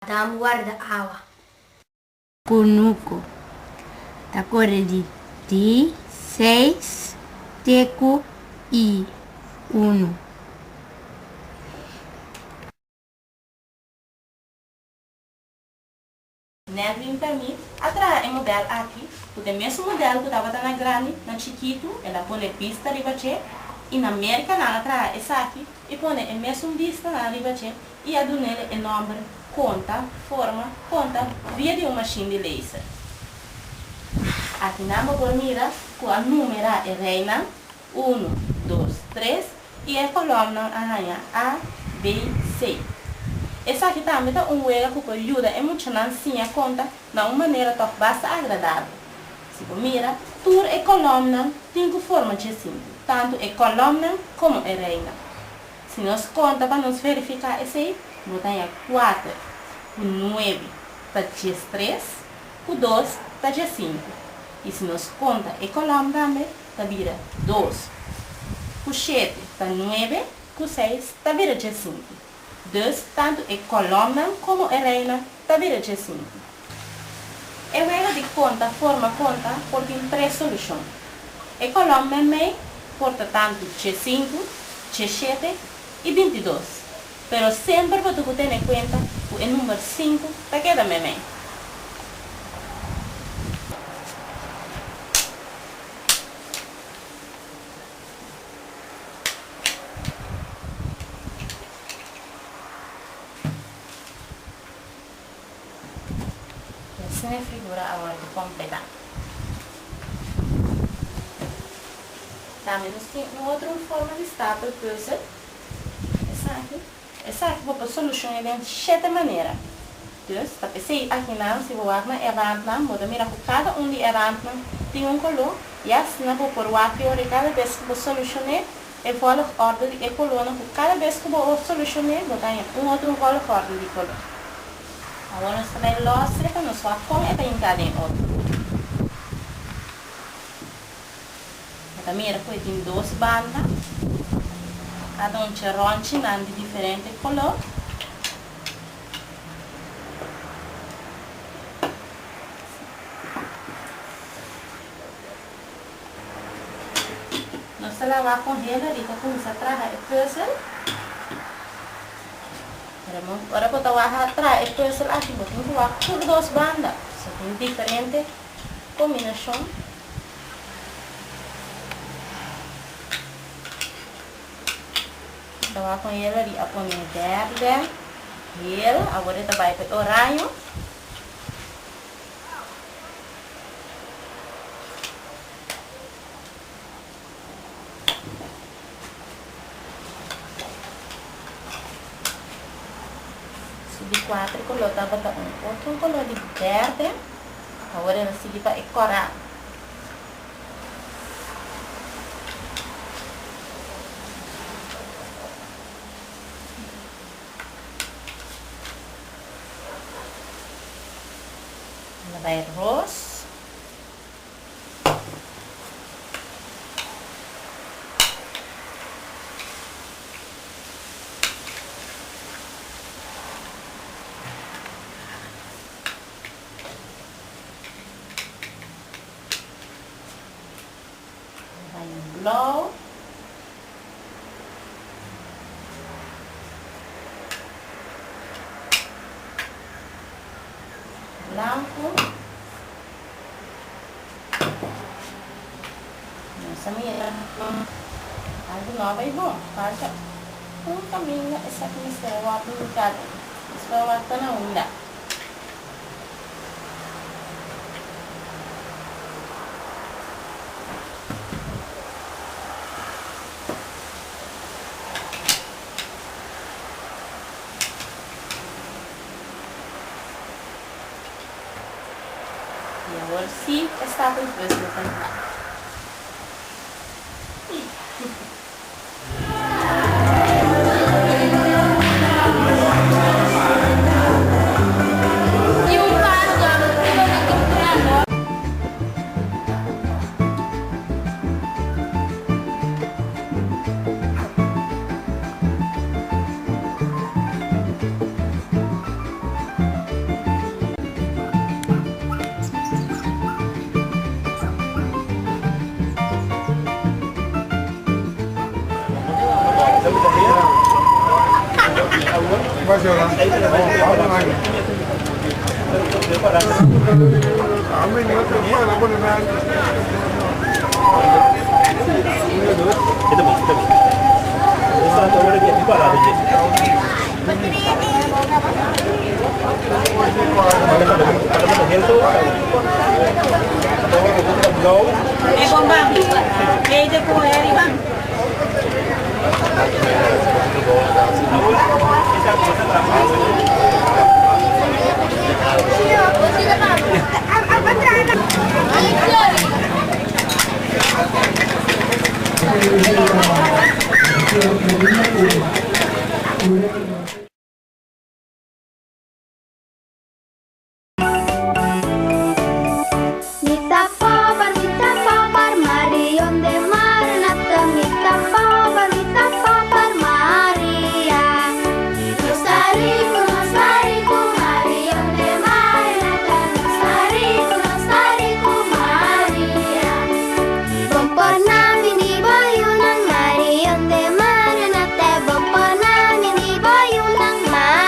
Dam warda awa. Kunuku ta kore di di seis te ku i unu. Nedvin Permit a traha e modèl aki ku ta e mesun modèl ku tabata na grandi, na chikitu el a pone bista riba dje i na Merka nan a traha esaki i pone e mesun bistanan riba dje i a dun'el e nòmber Konta, Forma, Konta via di un mashin di laser. Aki nan bo por mira ku a numerá e reinan, unu, dos, tres, I e kolòmnan a haña A, B, C. Esaki tambe ta un wega ku por yuda e muchanan siña konta na un manera tòg basta agradabel. Si bo mira, tur e kolòmnan tin ku forma dje sinku, tantu e kolòmnan komo e reinan. Si nos konta pa nos verifiká esei, bo ta haña kuater ku nuebe ta diestres, ku dos ta diesinku. I si nos konta e kolòm tambe, ta bira dos, ku shete ta nuebe, ku seis ta bira diesinku. Dus tantu e kolòmnan komo e reinan ta bira diesinku. E wega di konta forma konta por tin tres solushon. E kolòm meimei por ta tantu diesinku, diesshete i bintidos, pero semper bo ta ku tene kuenta ku e number sinku ta keda meimei. Asina e figura a wòrdu kompletá. Tambe nos tin un otro forma di stapel pùzel. Esaki. Esaki bo por solushon'é den shete manera. Dus, ta p'esei akinan si bo wak na e randnan, bo ta mira ku kada un di e randnan tin un koló, i asina bo por wak e ora kada bes ku bo solushon'é e volgorde di e kolónan ku kada bes ku bo solushon'é bo ta haña un otro volgorde di koló. Awor nos ta bai lòs'e pa nos wak kon e ta hinká den otro. Bo ta mira ku e tin dos banda, kada un cheronchinan di diferente koló. Nos ta lawa kon Hillary ta kuminsá traha e pùzel. Ora bo ta wak traha e pùzel aki bo tin ku wak tur dos banda. So tin diferente kombinashon. Ta wak kon Hillary a pone bèrdè, hel, awor e ta bai pa e oraño. Su di kuater koló tabata un otro koló di bèrdè, awor el a sigui pa e kòrá. El a bai ros. Bai blou. Blanco. Nos a mira algo no bai bon. Falta un caminda esaki mester a wak hinca den. Mester a wak ta na unda. I awor sí e stapel pùzel ta kla.